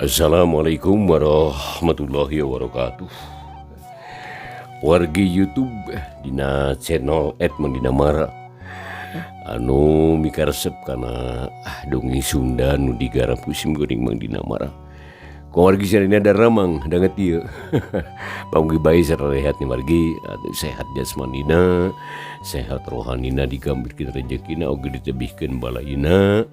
Assalamualaikum warahmatullahi wabarakatuh. Wargi YouTube dina channel @mangdinamara anu mikaresep kana dongeng Sunda nu digarap ku sim kuring Mang Dinamara. Ku wargi sadayana daramang danget ieu. Pamugi bae sarehat nih wargi, sehat jasmanina, sehat rohanina, digambirkeun rejekina oge ditebihkeun balaina.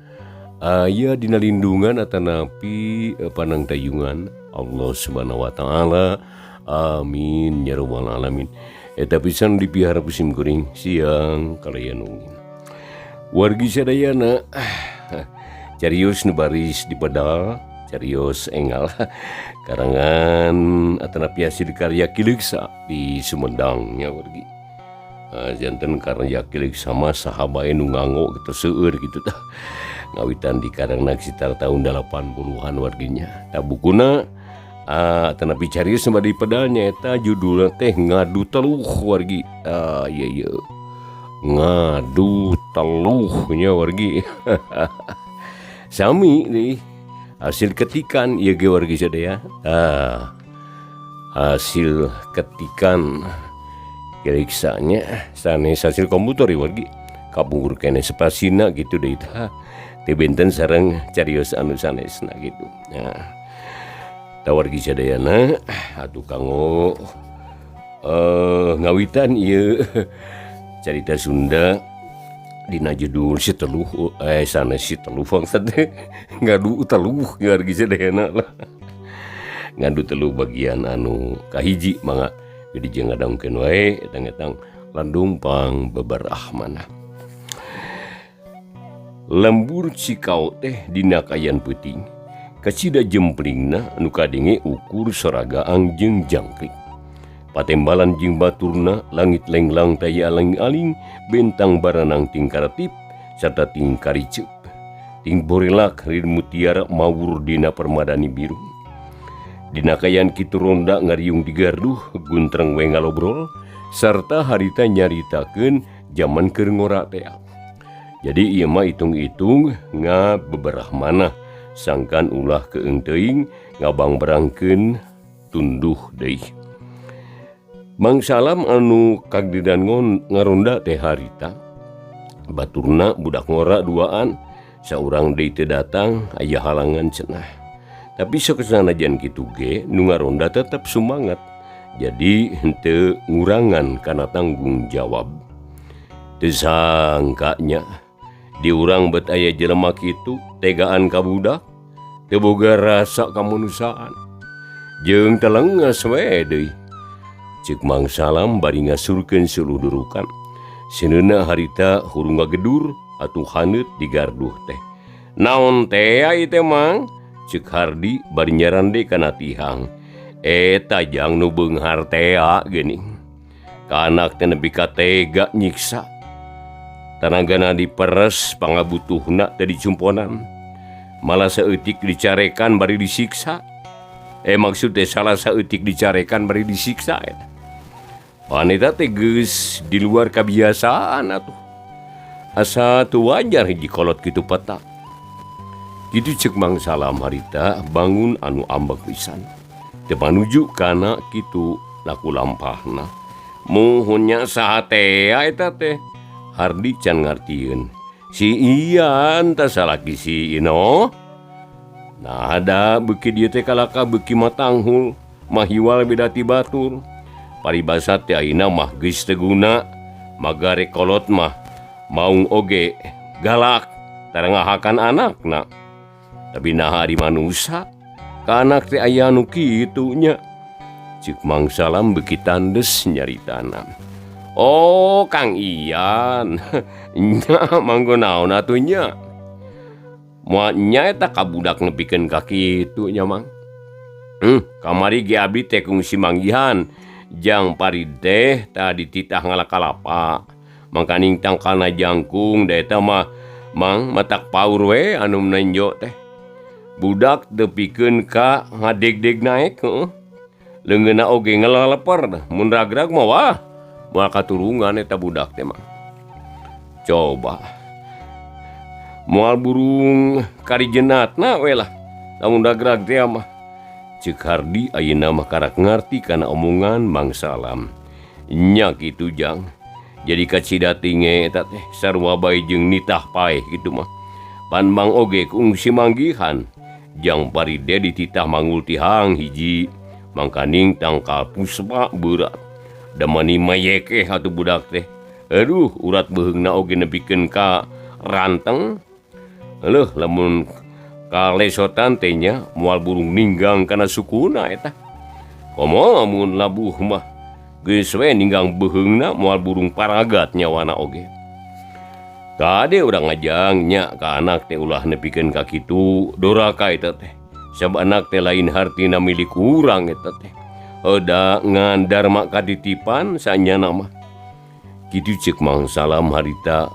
Aya dina lindungan atanapi panangtayungan Allah Subhanahu wa taala. Amin ya rabbal alamin. Eta pisan dipihara ku sim kuring siang kalayan wengi. Wargi sadayana, carios nu baris di pedal, carios engal karangan atanapi hasil karya Ki Leuksa di Sumedang nya wargi. Janten karya Ki Leuksa mah saha bae nu nganggo gitu seueur gitu tah. Ngawitan di karangna sekitar tahun 80-an warginya. Tah bukuna atanapi carios nu bade dipedalnya eta judulna teh Ngadu Teluh wargi. Ah ieu ieu. Ngadu teluhnya wargi. Sami nih hasil ketikan ieu ge wargi sadaya. Ah, hasil ketikan Ki Leuksanya sanes hasil komputer ieu wargi. Kapungkur keneh spasina gitu deui tah. Teu benten sareng carios anu sanesna gitu. Nah, tah wargi sadayana atuh kanggo ngawitan ieu carita Sunda dina judul si teluh, sanes si teluh bangsat teh ngadu teluh wargi sadayana lah. Ngadu teluh bagian anu kahiji mangga jadi jeung ngadangkeun wae etang-etang landung pang beberah mana. Lembur Cikao teh dina kaayaan peuting. Kacida jemplingna anu kadenge ukur soragaang jeung jangkrik. Patembalan jeung baturna langit lenglang taya aling-aling bentang baranang ting karetip sarta ting kariceup. Ting borelak rir mutiara mawur dina permadani biru. Dina kaayaan kitu ronda ngariung di garduh guntreng we ngalobrol sarta harita nyaritakeun jaman keur ngora teh. Jadi ieu mah hitung-hitung ngabeberah manah sangkan ulah keung teuing ngabangberangkeun tunduh deui. Mang Salam anu kagdidan ngaronda teh harita baturna budak ngora duaan saurang deui teu datang aya halangan cenah. Tapi sok sanajan kitu ge nu ngaronda tetep sumangat. Jadi henteu ngurangan kana tanggung jawab. Teu sangkanya di urang bet aya jelema kitu tegaan ka budak teu boga rasa kamanusiaan jeung telenges we deui. Ceuk Mang Salam bari ngasurkeun suluh durukan. Seuneuna harita hurung ngagedur atuh haneut di garduh teh. Naon teh ieu teh Mang? Ceuk Hardi bari nyarande kana tihang. Eta jang nu beunghar tea geuning. Ka anak teh nepi ka tega nyiksa. Tanagana diperes pangabutuhna teh dicumponan. Malah saeutik dicarekan bari disiksa. Maksud teh salah saeutik dicarekan bari disiksa eta. Wanita teh geus di luar kebiasaan atuh. Asa teu wajar hiji kolot kitu peta. Kitu ceuk Mang Salam harita bangun anu ambek pisan. Teu manuju kana kitu laku lampahna. Muhunnya saha tea eta teh? Hardi can ngartieun. Si Ian tah salaki si Ino. Nah ada beuki dieu teh kalaka beuki matanghul, mahiwal beda ti batur. Paribasa teh ayeuna mah geus teu guna, magare kolot mah maung oge galak tara ngahakan anakna. Tapi naha ari manusa ka anak teh aya nu kitu nya. Ceuk Mang Salam beuki tandes nyaritana. Oh Kang Ian, nya manggo naon atuh nya. Moal nya eta ka budak nepikeun ka kitu nya Mang. Kamari ge abdi teh kungsi manggihan jang Parid teh tadi titah ngala kalapa. Mangkaning tangkalna jangkung da eta mah Mang matak paur we anu nenjo teh. Budak tepikeun ka ngadegdeg naek heueuh. Leungeunna oge ngeleleper mun ragrag mah wah moal katurungan eta budak teh mah. Coba moal burung karijenatna we lah. Lamun dagrag teh mah. Ceuk Hardi ayeuna mah karak ngarti kana omongan Mang Salam. Nya kitu Jang. Jadi kacida tinge eta teh sarua bae jeung nitah paeh kitu mah. Pan Mang oge kungsi manggihan. Jang Paride dititah manggul tihang hiji. Mangkaning tangkal puspa beurat. Da mani mayekeh atuh budak teh. Aduh, urat beuheungna oge nepikeun ka ranteng. Leuh lamun kalesotan teh nya moal burung ninggang kana sukuna eta. Komo mun labuh mah geus we ninggang beuheungna moal burung paragat nyawana oge. Kade urang ngajang nya ka anak teh ulah nepikeun ka kitu doraka eta teh. Sabab anak teh lain hartina milik urang eta teh. Eda ngan darma katitipan sanyana mah. Kitu ceuk Mang Salam harita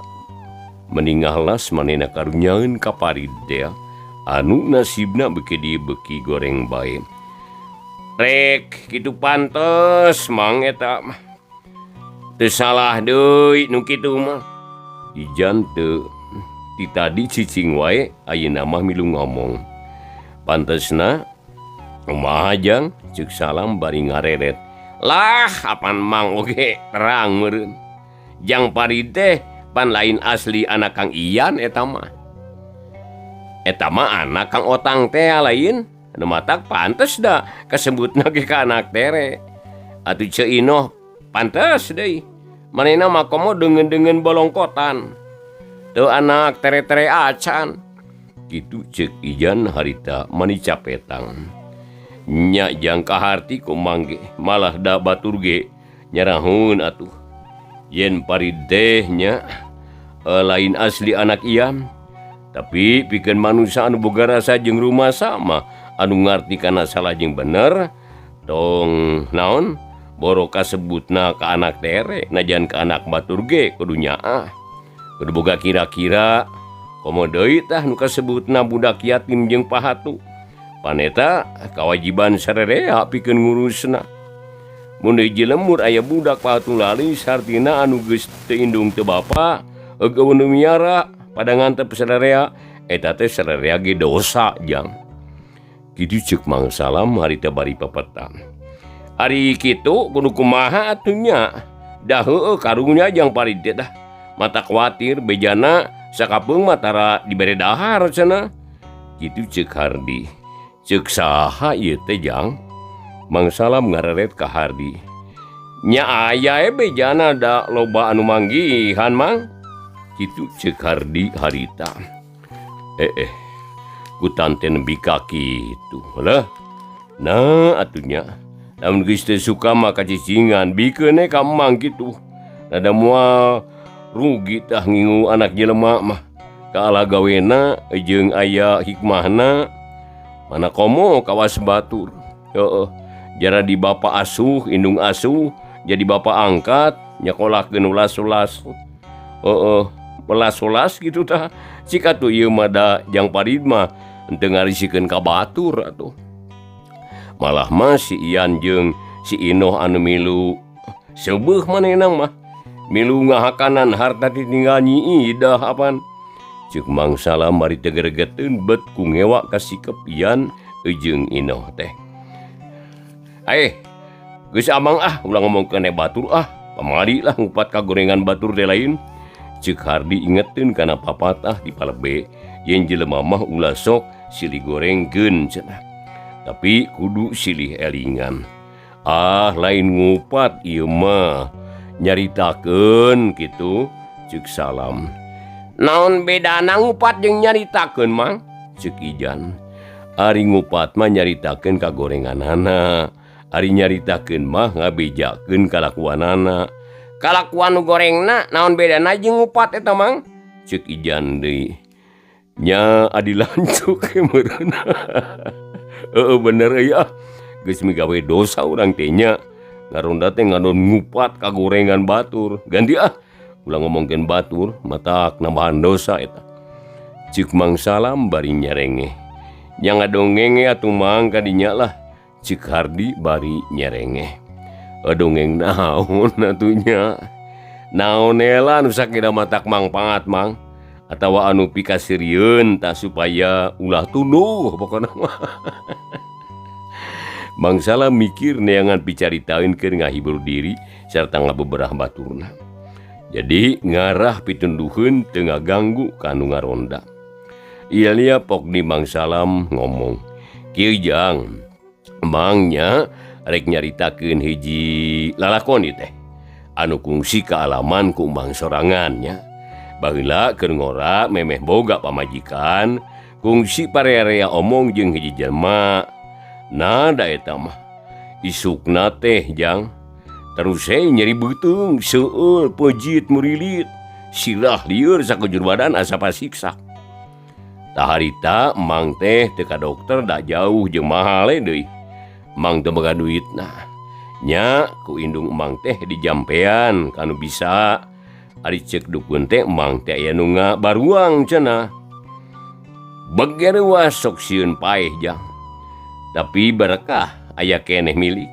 meningahlas manehna karunyaeun ka Parid teh anu nasibna beuki dieu beuki goreng bae. Rek kitu pantes Mang eta mah. Teu salah deui nu kitu mah. Ijan teu ti tadi cicing wae ayeuna mah milu ngomong. Pantesna kumaha Jang? Ceuk Salam bari ngareret. Lah apan Mang oge terang meureun. Jang Parid teh pan lain asli anak Kang Ian eta mah. Eta mah anak Kang Otang teh lain. Anu matak pantes da kasebutna ge ka anak tere. Atuh Ceu Inoh pantes deui. Manehna mah komo deungeun-deungeun bolongkotan. Teu anak tere-tere acan. Kitu ceuk Ijan harita mani capetang. Nya jang kaharti ku Mang ge malah da batur ge nyarahun atuh. Yen Parid teh nya lain asli anak Ian, tapi pikeun manusia anu boga rasa jeung rumasa mah anu ngarti kana salah jeung bener tong naon boro kasebutna ka anak tere najan ka anak batur ge kudu nyaah. Kudu boga kira-kira komo deui tah nu kasebutna budak yatim jeung pahatu. Paneta kawajiban sarerea pikeun ngurusna. Mun deui lemur aya budak pahatu lalis hartina anu geus teu indung teu bapa eueuh nu miara pada ngantep sarerea eta teh sarerea ge dosa Jang. Kitu ceuk Mang Salam harita bari papetang. Ari kitu kudu kumaha atuh nya? Da heueuh karunya Jang Parid teh dah. Mata kuatir bejana sakapeung mah tara dibere dahar cenah. Kitu ceuk Hardi. Ceuk saha ieu teh Jang? Mang Salam ngareret ka Hardi. Nya aya bejana da loba anu manggihan Mang. Kitu ceuk Hardi harita. Ku tante nepi ka kitu leuh. Nah atuh nya. Lamun geus teu suka mah kacicingan bikeun ka Mang kitu. Rada moal rugi tah ngingu anak jelema mah. Kaala gawena jeung aya hikmahna. Mana komo kawas batur. Heeh. Jara di bapa asuh, indung asuh, jadi bapa angkat, nyakolahkeun ulas-ulas. Heeh, welas-welas gitu tah. Cik atuh ieu mah da Jang Parid mah henteu ngarisikeun ka batur atuh. Malah mah si Ian jeung si Inoh anu milu seubeuh manehna mah. Milu ngahakanan harta ditinggal Nyi Idah apan. Ceuk Mang Salam bari teu geregeteun bet ku ngewa ka sikep Ian jeung Inoh teh. Geus amang ah ulah ngomongkeun batur ah. Pamari lah ngupat ka gorengan batur teh lain. Ceuk Hardi ingeteun kana papatah di palebe yen jelema mah ulah sok silih gorengkeun cenah. Tapi kudu silih elingan. Ah lain ngupat ieu mah nyaritakeun kitu ceuk Salam. Naon bedana ngupat jeung nyaritakeun Mang? Ceuk Ijan. Ari ngupat mah nyaritakeun ka gorenganana. Ari nyaritakeun mah ngabejakeun kalakuanana. Kalakuan nu gorengna naon bedana jeung ngupat eta Mang? Ceuk Ijan deui. Nya adi lancuk meureun. Heeh bener euy ah. Geus migawe dosa urang teh nya. Ngaronda teh ngadon ngupat ka gorengan batur. Ganti ah. Ulah ngomongkeun batur matak nambahan dosa eta. Ceuk Mang Salam bari nyerengeh. Nya ngadongeng atuh Mang kadinya lah. Ceuk Hardi bari nyerengeh. Dongeng naon atuh nya? Naon heula nu sakira matak mangpaat Mang? Atawa anu pikasirieun tah supaya ulah tunduh pokona mah. Mang Salam mikir neangan picaritaeun keur ngahibur diri sarta ngabeberah baturna. Jadi ngarah pitunduheun teu ngaganggu ka anu ngaronda. Ieu pokni Mang Salam ngomong, "Kieu jang, mangnya rek nyaritakeun hiji lalakon ieu teh anu kungsi kaalaman ku mang sorangan nya. Baheula keur ngora memeh boga pamajikan, kungsi parea-rea omong jeung hiji jelema. Nah da eta mah isukna teh jang terus we nyeri beuteung, seueur pejit murilit, sirah lieur sakujur badan asa pasiksa. Tah harita mang teh teu ka dokter da jauh jeung mahal we deui. Mang teu boga duitna. Nya ku indung mang teh dijampean kanu bisa. Ari ceuk dukun teh mang teh aya nu ngabaruang cenah. Begereuwas sok sieun paeh jang. Tapi berkah aya keneh milik.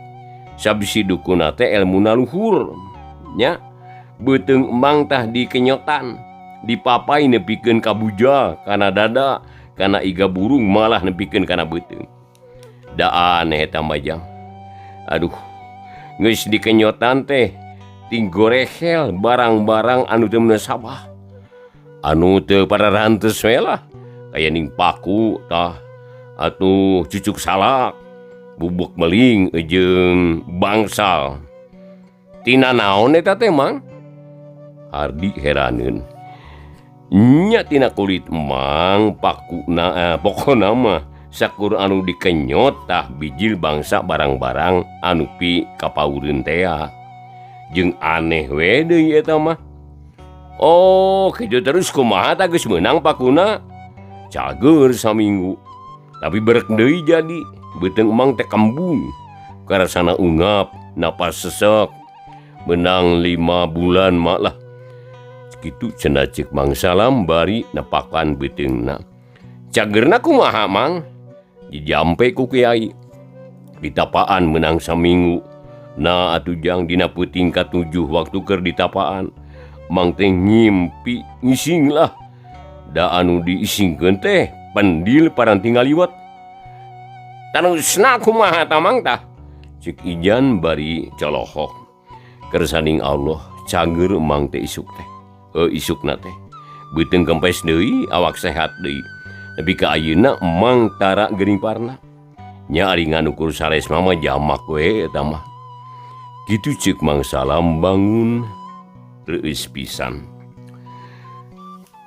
Sabisi dukuna teh elmuna luhur nya. Beuteung emang tah dikenyotan, dipapai nepikeun ka bujal, kana dada, kana iga burung malah nepikeun kana beuteung. Da aneh eta mah jang. Aduh, geus dikenyotan teh tinggorehel barang-barang anu teu munasabah. Anu teu pararantes we lah, kaya ning paku tah atuh cucuk salak, bubuk meling jeung bangsal. Tina naon eta teh mang? Hardi heraneun. Nya tina kulit emang pakuna pokona mah sakur anu dikenyot tah bijil bangsa barang-barang anu pi kapaureun tea. Jeung aneh we deui eta mah. Oh, kitu terus kumaha tah geus meunang pakuna? Cager saminggu. Tapi berek deui jadi beuteung emang teh kembung. Karasana ungap, napas sesek. Menang 5 bulan mak lah. Kitu cenah ceuk Mang Salam bari nepakan beuteungna. Cagerna kumaha mang? Dijampe ku kiai. Ditapaan menang saminggu. Nah atuh jang dina peuting ka-7 waktu keur ditapaan. Mang teh ngimpi ngising lah. Da anu diisingkeun teh pendil paranti ngaliwet. Tarusna kumaha ta mang tah? Ceuk Ijan bari colohok. Kersaning Allah cager mang teh isuk teh. Isukna teh. Beuteung kempes deui, awak sehat deui. Nepi ka ayeuna mang tara geuning parna. Nya ari nganukur saresma mah jamak we eta mah. Kitu ceuk Mang Salam bangun reueus pisan.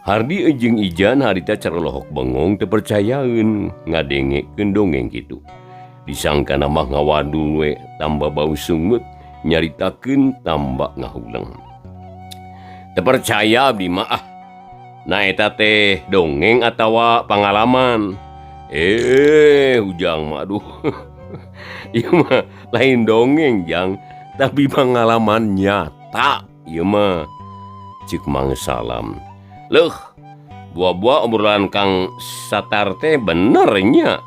Hardi jeung Ijan harita carolohok bengong teu percayaeun ngadengekeun dongeng kitu. Disangkana mah ngawadul we tambah bau sungut nyaritakeun tambah ngahuleng. Teu percaya abdi mah ah. Nah eta teh dongeng atawa pangalaman. Ujang mah aduh. Ieu mah lain dongeng jang, tapi pengalaman nyata ieu mah. Ceuk Mang Salam. Leuh, buah-buah obrolan Kang Satar teh bener nya.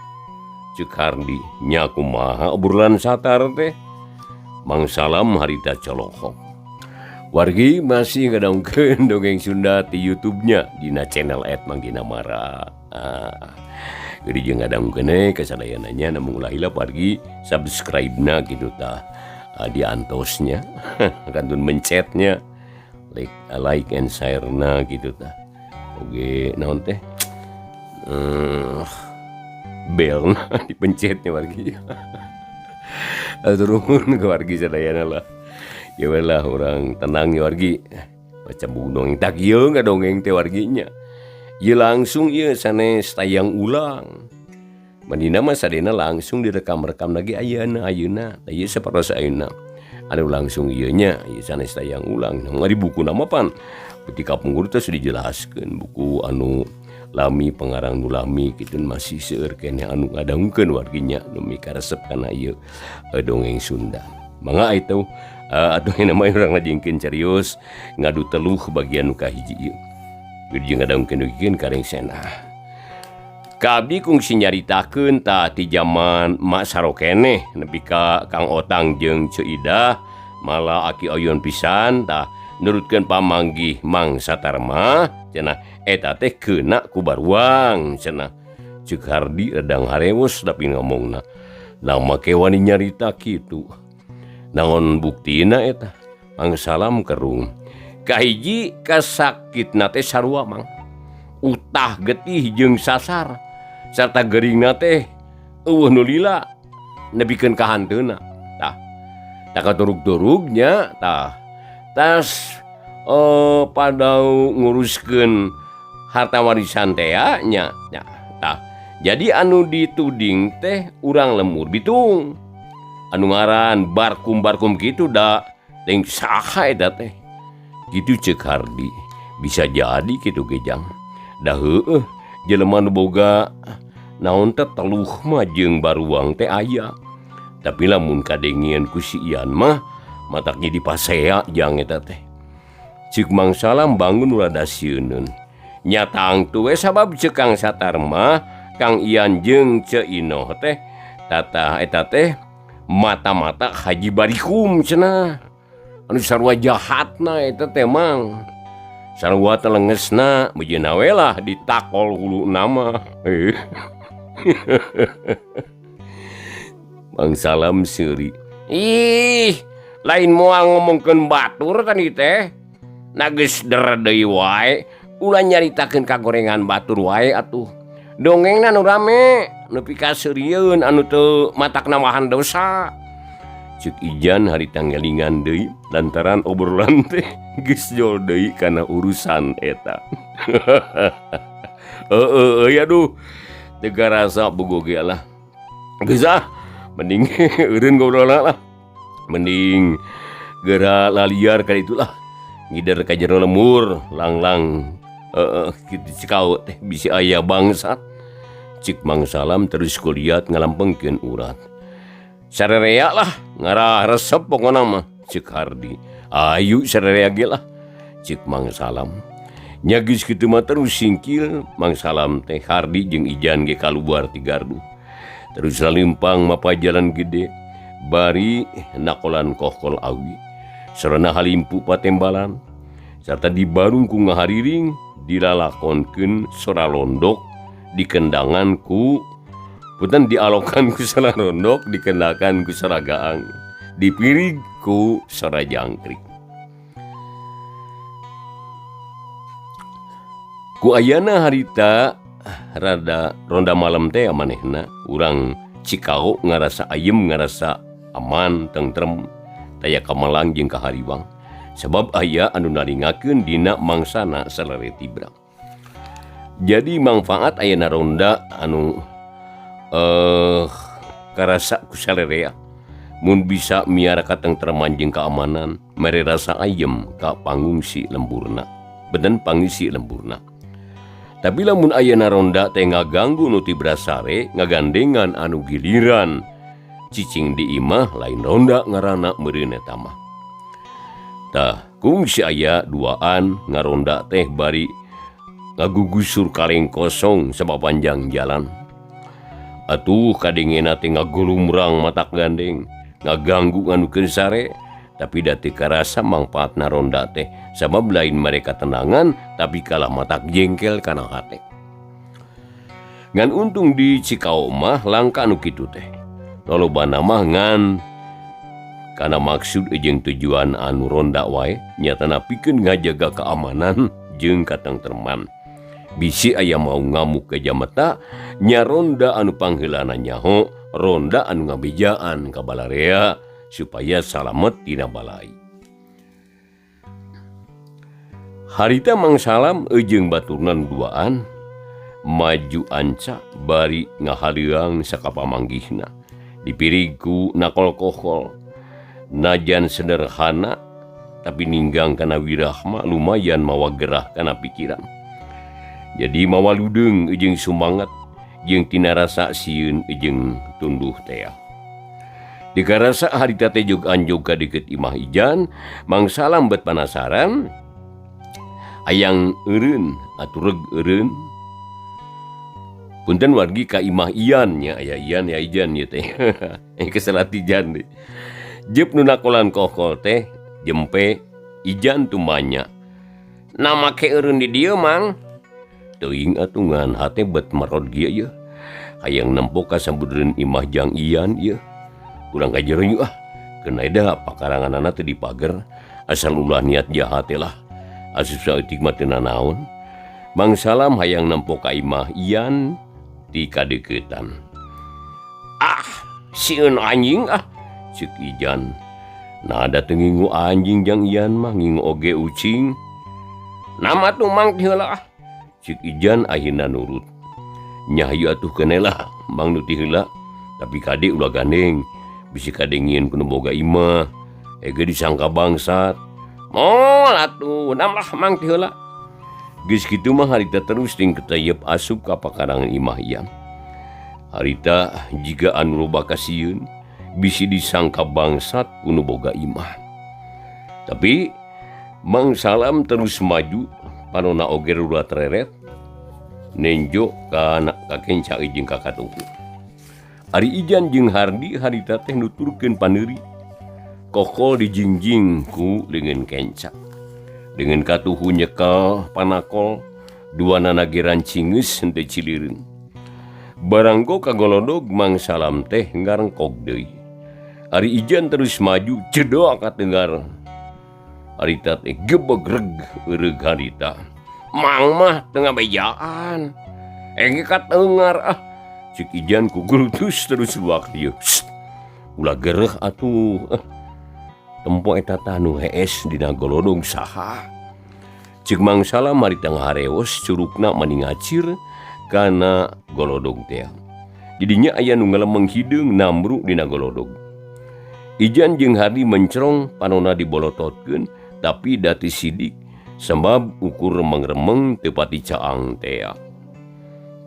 Ceuk Hardi, nya kumaha obrolan Satar teh? Mang Salam harita colohok. Wargi masih ngadongkeun dongeng Sunda di YouTube-nya dina channel @mangginamara. Jadi jeung ngadongkeun kasadayana namun ulah hilap wargi subscribe-na gitu tah. Diantosnya kantun mencetnya like and share-na gitu tah. Oge naon teh? Bel na dipencetnya wargi. Turun ke wargi sadayana lah. Ya lah orang tenang ya wargi. Macam buku dongeng tak ieu ngadongeng teh warginya. Ieu langsung ieu sanes tayang ulang. Mandina mah sadena langsung direkam-rekam lagi ayeuna ayeuna. Tah ieu sapertos ayeuna. Anu langsung ieu nya ieu sanes tayang ulang. Nah, di buku nama pan ketika pungkur teh dijelaskeun buku anu lami pengarang nu lami kitu masih seueur keneh anu ngadangkeun warginya nu mikaresep kana ieu dongeng Sunda. Mangga itu atuh nama urang lajengkeun carios ngadu teluh bagian nu kahiji ieu. Jeung ngadangkeun dugikeun ka rengsena. Ka abdi kungsi nyaritakeun tah ti jaman Mak Sarokeneh nepi ka Kang Otang jeung Ceu Idah malah aki oyon pisan tah Nurutkeun pamanggih Mang Satarma cenah eta teh keuna ku baruang cenah. Ceuk Hardi redang harewos tapi ngomongna. Nah make wani nyarita kitu. Naon buktina eta? Mang Salam kerung. Kahiji kasakitna teh sarua Mang. Utah getih jeung sasar sarta geuringna teh eueuh nu lila nepikeun ka hanteuna. Tah tah katurug-turugnya tah tas pada nguruskeun harta warisan teh nya. Tah jadi anu dituding teh urang lemur Bitung anu ngaran barkum-barkum kitu da teuing saha eta teh. Kitu ceuk Hardi. Bisa jadi kitu ge jang. Da heueuh jelema nu boga naon teh teluh mah jeung baruang teh aya. Tapi lamun kadengean ku si Ian mah matak jadi pasea jang eta teh. Ceuk Mang Salam bangun rada sieuneun. Nya tangtu we sabab ceuk Kang Satarma Kang Ian jeung Ceu Inoh teh tata eta teh mata-mata Haji Barikum cenah. Anu sarua jahatna eta teh Mang. Sarua telengesna mejeuna we lah ditakol huluna mah. Mang Salam seuri. Ih, lain moal ngomongkeun batur tadi teh. Na geus der deui wae, ulah nyaritakeun kagorengan batur wae atuh. Dongengna nu rame, nepi ka seurieun anu teu matak nambahan dosa. Ceuk Ijan harita ngelingan deui lantaran obrolan teh geus jol deui kana urusan eta. Heueuh euy aduh, teu karasa bogo ge lah. Geus ah, mending eureun ngobrolna lah. Mending geura laliar ka ditu lah. Ngider ka jero lemur langlang heeh kitu Cikao teh bisi aya bangsat. Cik Mang Salam terus kuliat ngalampengkeun urat. Sarerea lah ngarah resep pokona mah ceuk Hardi. Ayu sarerea ge lah ceuk Mang Salam. Nya geus kitu mah terus singkil Mang Salam teh Hardi jeung Ijan ge kaluar ti gardu. Terus lalimpang mapa jalan gede bari nakolan kohkol awi. Sarana halimpu patembalan sarta dibarung ku ngahariring dilalakonkeun sora londok dikendangan ku punten dialokan ku sora rondok dikendakan ku sora gaang dipirig ku sora jangkrik. Ku ayana harita rada ronda malam teh manehna urang Cikao ngarasa ayem ngarasa aman tentrem taya kamalang jeung kahariwang sebab aya anu naringakeun dina mangsana salare tibra. Jadi manfaat ayana ronda anu karasa ku salerea mun bisa miara katengtreman jeung keamanan mere rasa ayem ka pangungsi lemburna beden pangisi lemburna. Tapi lamun ayana ronda teh ngaganggu nu tibra sare ngagandengan anu giliran cicing di imah lain ronda ngaranna meureun eta mah. Tah kungsi aya duaan ngaronda teh bari ngagugusur kaleng kosong sapapanjang jalan. Atuh kadengena teh ngagulumrang matak gandeng ngaganggu nganukeun sare tapi da teu karasa mangfaatna ronda teh sabab lain mereka tenangan tapi kalah matak jengkel kana hate. Ngan untung di Cikao mah langka nu kitu teh. Lolobana mah ngan kana maksud jeung tujuan anu ronda wae nyatana pikeun ngajaga keamanan jeung katengtreman. Bisi aya mau ngamuk ke jameta nya ronda anu pangheulana nyaho ronda anu ngabejaan ka balarea supaya salamet tina balai. Harita Mang Salam jeung baturnan duaan maju anca bari ngahaliang sakapamanggihna dipirig ku nakol kohol najan sederhana tapi ninggang kana wirahma lumayan mawa gerah kana pikiran. Jadi mawa ludeung jeung sumangat jeung tina rasa sieun jeung tunduh tea. Dikarasa harita teh jog anjog ka deukeut imah Ijan, Mang Salam bet panasaran hayang eureun atuh reg eureun. Punten wargi ka imah Ian nya aya Ian ya Ijan ieu teh. Keselat Ijan deui. Jeup nu nakolan kohkol teh jempe Ijan tumanya. Na make eureun di dieu Mang? Teuing atuh ngan hate bet merod kieu yeuh. Hayang nempo ka sambudereun imah Jang Ian ieu. Urang ka jero yeuh ah. Keun da pakaranganana teu dipager. Asal ulah niat jahat teh lah. Asup saeutik mah teu nanaon. Mang Salam hayang nempo ka imah Ian di kadeuketan. Ah, sieun anjing ah, ceuk Ijan. Nah da teu ngingu anjing Jang Ian mah ngingu oge ucing. Nama tuh Mang ti heula ah. Ceuk Ijan akhirna nurut. Nya hayu atuh keun lah Mang nu ti heula. Tapi kade ulah gandeng, bisi kadengieun ku nu boga imah. Ege disangka bangsat. Moal atuh, nam lah Mang ti heula. Geus kitu mah harita terus ting ketayep asup ka pakarangan imah Ian. Harita jiga anu loba kasieun, bisi disangka bangsat ku nu boga imah. Tapi Mang Salam terus maju, panona oge rurat reret, nenjo ka anak ka kenca jeung ka katuhu. Ari Ijan jeung Hardi harita teh nuturkeun paneuri. Kokol dijingjing ku leungeun kenca. Dengan katuhu nyekel panakol, dua nanageran cingeus henteu cilireun. Baranggo kagolodog Mang Salam teh ngarengkog deui. Ari Ijan terus maju cedok ka tenggar. Harita teh gebegreg eureug harita. Mang mah teu ngabejaan. Engge ka tengar ah. Ceuk Ijan ku gulutus terus luak dieu. Sst. Ulah gereh atuh. Tempo eta tah nu hees dina golodog saha. Ceuk Mang Salam harita ngaharewos curugna mani ngacir kana golodog teh. Didinya aya nu ngalemeng hideung namru dina golodog. Ijan jeung Hardi mencerong panona dibolototkeun tapi dati sidik sebab ukur remeng-remeng teu pati caang teh.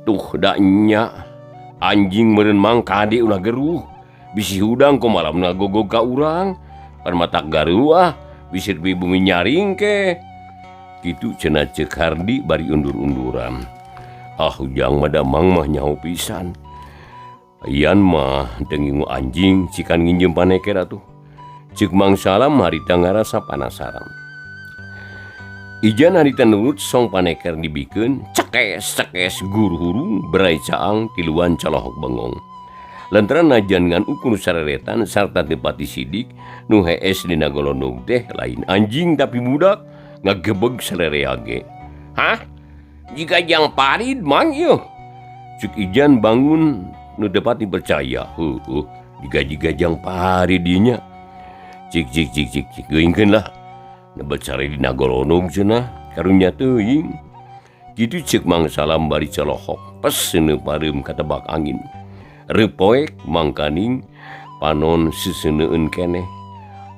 Tuh da nya anjing meureun Mang kade ulah geruh bisi hudang kumalamna gogog ka urang. Pan matak garuh ah bisi di bumi nyaring ke. Kitu cenah ceuk Hardi bari undur-unduran. Ah ujang mah da Mang mah nyaho pisan. Ian mah teu ngingu anjing cikan nginjem paneker atuh. Ceuk Mang Salam harita ngarasa panasaran. Ijan harita nurut song paneker dibikeun cekes-cekes gur hurung berai caang tiluan calohok bengong. Lantaran najan ngan ukur sareretan sarta teu pati sidik nu hees dina golodog teh lain anjing tapi budak ngagebeg sarerea ge. Hah? Jika Jang Parid Mang ieu. Ceuk Ijan bangun nu teu pati percaya. Heueuh, jiga-jiga Jang Parid dieu nya. Cik cik cik cik cik geuingkeun lah. Nebet sare dina golodog cenah karunya teuing. Kitu ceuk Mang Salam bari colohok pes seuneu pareum katebak angin. Reupoek mangkaning panon seuseuneun keneh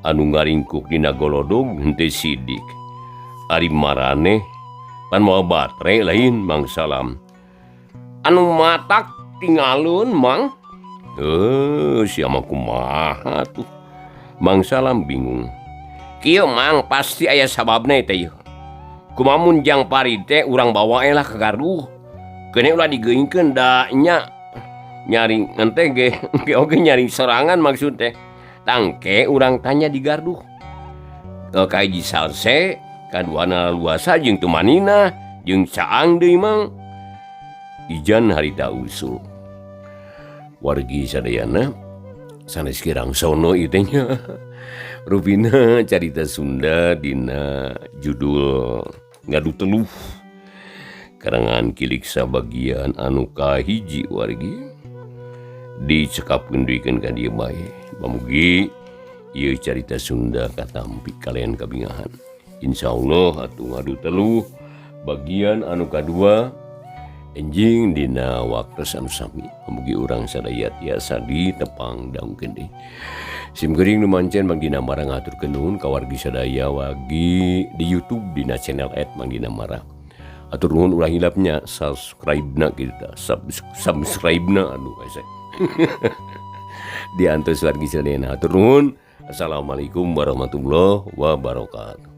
anu ngaringkuk dina golodog henteu sidik. Ari maraneh pan mawa batre lain Mang Salam. Anu matak tinggalun Mang. Sia mah kumaha tuh. Mang Salam bingung. Kieu Mang pasti aya sababna teh ieu. Kumaha mun Jang Parid teh urang bawa lah ka gaduh. Keun ulah digeungkeun da nya nyaring ente ge ge oge nyaring sorangan maksud teh. Tangke urang tanya di garduh. Ka hiji salse, kaduana luasa jeung tumanina jeung caang deui Mang. Ijan harita usul. Wargi sadayana sanes kirang sono ieu teh nya. Rupina carita Sunda dina judul Ngadu Teluh karangan Kilik sabagian anu kahiji wargi dicekapkeun duikeun ka dieu bae. Pamugi ieu carita Sunda katampi kalian kabingahan. Insyaallah atuh Ngadu Teluh bagian anu kadua enjing dina waktos anu sami. Pamugi urang sadaya tiasa ditepang dangukeun deui. Sim kuring nu mancen Mang Dina Mara ngaturkeun nuhun ka wargi sadaya wagi di YouTube dina channel @mangdinamara. Atur nuhun ulah hilapnya subscribe-na kitu tah. Subscribe-na aduh hese. Diantos wargi sadayana. Atur nuhun. Assalamualaikum warahmatullahi wabarakatuh.